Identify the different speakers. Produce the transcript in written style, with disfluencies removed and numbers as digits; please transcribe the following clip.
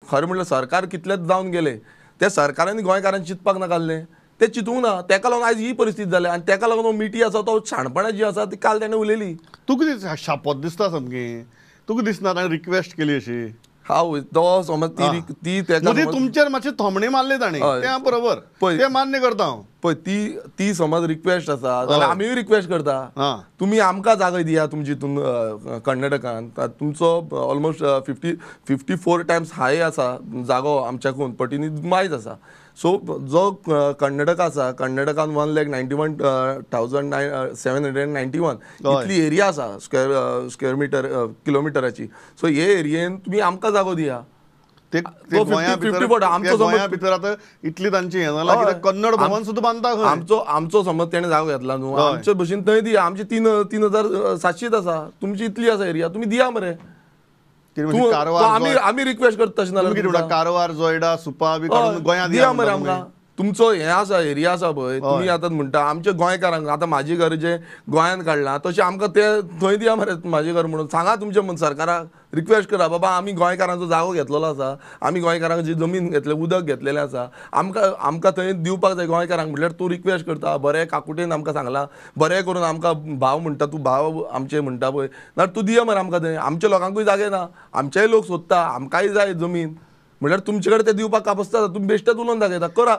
Speaker 1: खरें म्हणल्यार सरकार कितलेच जावन गेले त्या सरकारांनी गोंयकारांक चिंतपाक नाका, ते चिंतूंक ना. तेका लागून आयज ही परिस्थिती जाल्या आनी तेका लागून मिटी आसा तो शाणपणा जी आसा ती काल तेणें उलयली.
Speaker 2: तुका कितें शापोत दिसता सामकी, तुका दिसना ताणें रिक्वेस्ट केली अशी?
Speaker 1: हांव तो समज ती ती तेका
Speaker 2: तुमचेर मातशे थोमणे मारले ताणें, तें बरोबर, तें मान्य करता हांव.
Speaker 1: पळय ती ती समज रिक्वेस्ट आसा जाल्यार आमीय रिक्वेस्ट करता, तुमी आमकां जागो दिया तुमची हितून कर्नाटकान. तुमचो ऑलमोस्ट 54 टायम्स हाय आसा जागो आमच्याकून पटीनी मायज आसा. सो जो कर्नाटक आसा, कर्नाटकान 1,91,791 इतली एरिया आसा स्क्वेअर मिटर किलोमिटराची. सो हे एरियेन तुमी आमकां जागो दिया.
Speaker 2: ते गोंया भितर आतां इतली तांची हें जालां कित्याक कन्नड भवन सुद्दां बांदता.
Speaker 1: आमचो आमचो समज तेणें जागो घेतला न्हू, आमचे भशेन थंय दिया. आमची 3,700 आसा, तुमची इतली आसा एरिया, तुमी दिया मरे. आमी रिक्वेस्ट करता तशें
Speaker 2: नाल्यार कारवार, जोयडा, सुपा बी गोंयांत
Speaker 1: दिया मरे आमकां. तुमचो हें आसा एरिया आसा पळय, तुमी आतां म्हणटा आमच्या गोंयकारांक आतां म्हाजें घर जें गोंयांत काडलां तशें आमकां तें थंय दिया मरे म्हाजें घर म्हणून सांगा तुमच्या सरकाराक रिक्वेस्ट करा, बाबा आमी गोंयकारांचो जागो घेतलेलो आसा, आमी गोंयकारांक जी जमीन घेतले, उदक घेतलेलें आसा, आमकां आमकां थंय दिवपाक जाय गोंयकारांक. म्हटल्यार तूं रिक्वेस्ट करता, बरें काकुटेन आमकां सांगलां, बरें करून आमकां भाव म्हणटा, तूं भाव आमचे म्हणटा पळय, नाल्यार तूं दिया मरे आमकां थंय. आमच्या लोकांकूय जागे ना, आमचेय लोक सोदता, आमकांय जाय जमीन. म्हळ्यार तुमचे कडेन ते दिवपाक कापसता, तुमी बेश्टेच उलोवन दाखयता करा.